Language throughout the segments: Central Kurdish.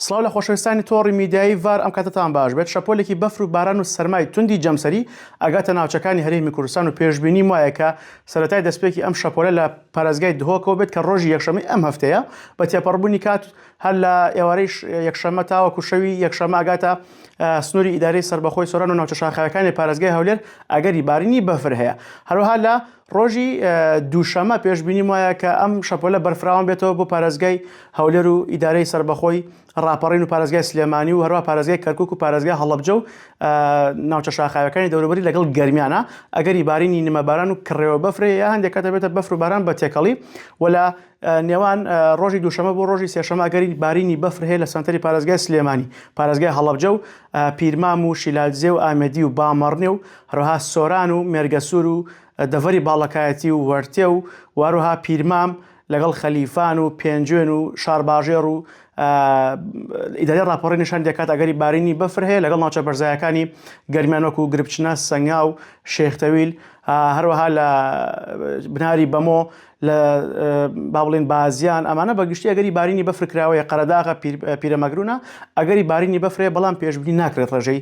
سڵاو لە خۆشەویستانی تۆڕی میدیایی ڤار ئەم کاتەتان باش بێت شەپۆلێکی بەفر و باران و سەرمای توندی جەمسەری ئەگاتە ناوچەکانی هەرێمی کوردستان و پێشبینیم وایە کە سەرەتای دەستپێکی ئەم شەپۆلە لە پارێزگای دهۆکەوە بێت کە ڕۆژی یەکشەمەی ئەم هەفتەیە بە تێپەڕبوونی کات هەر لە ئێوارەی یەکشەممە تاوەکو شەوی یەکشەممە ئەگاتە سنووری ئیدارەی سەربەخۆی سۆران و ناوچە شاخاویەکانی پارێزگای هەولێر ئەگەری بارینی بەفر هەیە هەروەها لە ڕۆژی دووشەمە پێشبینیم وایە کە ئەم شەپۆلە بەرفراوان بێتەوە بۆ پارێزگای هەولێر و ئیدارەی سەربەخۆی ڕاپەڕین و پارێزگای سلێمانی و هەروە پارێزگای کەرکک و پارێزگای هەڵەبجە و ناوچە شاخاوەکانی دەوروبەری لەگەڵ گەرمیانە ئەگەری بارینی نمەباران و کڕێوە بەفرێ یا هەندێک کات دەبێتە بەفر و باران بە تێکەڵی و لە نێوان ڕۆژی دووشەمە بۆ ڕۆژی سێشەمە ئەگەری بارینی بەفر هەیە لە سەنتەری پارێزگای سلێمانی پارێزگای هەڵەبجە و پیرمام و شیلادزێ و ئامێدی و بامەڕنێ و هەروەها سۆران و مێرگەسوور و دەڤەری باڵەکایەتی و وەرتێ و هەروەها پیرمام لەگەڵ خەلیفان و پێنجوێن و شارباژێڕ و ئیدارەی ڕاپەڕین نیشان دەکات ئەگەری بارینی بەفر هەیە لەگەڵ ناوچە بەرزایەکانی گەرمیان وەکو گرپچنە، سەنگاو، شێخ تەویل، هەروەها لە بناری بەمۆ لە با بڵێن بازیان ئەمانە بە گشتی ئەگەری بارینی بەفر کراوەیە قەرەداغە پیرەمەگرونە ئەگەری بارینی بەفرێ بەڵام پێشبینی ناکرێت ڕێژەی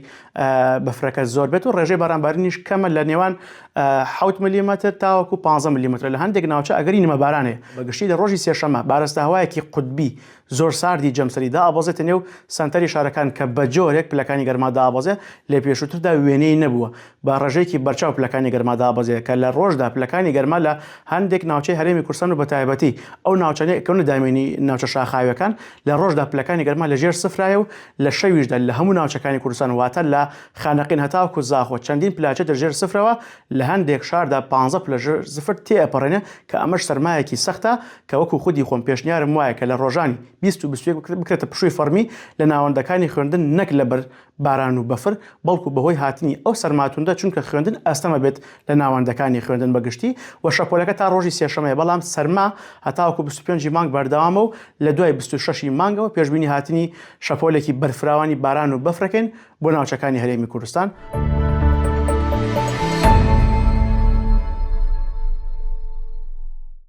بەفرەکە زۆر بێت و ڕێژەی بارانبارینیش کەمە لە نێوان 6 ملیمەتر تاوەکو 15 ملیمەتر لە هەندێک ناوچە ئەگەری نمەبارانێ بە گشتی لە ڕۆژی سێشەمە بارستە هەوایەکی قوتبی زۆر ساردی جەمسەری دائەبەزێتە نێو سەنتەری شارەکان کە بە جۆرێک پلەکانی گەرما دائەبەزێ لە پێشووتردا وێنەی نەبووە بە ڕێژەیەکی بەرچاو پلەکانی گەرما دابەزێ کە لە ڕۆژدا پلەکانی گەرما لە هەندێک ناوچەی هەرێمی کوردستان و بەتایبەتی ئەو ناوچانەی ئەکەونە دامێنی ناوچە شاخاویەکان لە ڕۆژدا پلەکانی گەرما لە ژێر سفرایە و لە شەویشدا لە هەموو ناوچەکانی کوردستان واتە لە خانەقین هەتاوەکو زاخۆ چەندین پلە ئەچێتە ژێر سفرەوە لە هەندێک شاردا 15 پلە ژێر سفر تێئەپەڕێنێ کە ئەمەش سەرمایەکی سەختە کە وەکو خودی خۆم پێشنیارم وایە کە لە ڕۆژانی 20 و 21 بکرێتە پشووی فەڕمی لە ناوەندەکانی خوێندن نەک لەبەر باران و بەفر، بەڵکو بەهۆی هاتنی ئەو سەرما توندە چونکە خوێندن ئەستەمە بێت لە ناوەندەکانی خوێندن بە گشتی و شەپۆلەکە تا ڕۆژی سێشەمەیە بەڵام سەرما هەتاوەکو 25 ی مانگ بەردەوامە و لە دوای 26 ی مانگەوە پێشبینی هاتنی شەپۆلێکی بەرفراوانی باران و بەفرەکەین بۆ ناوچەکانی هەرێمی کوردستان.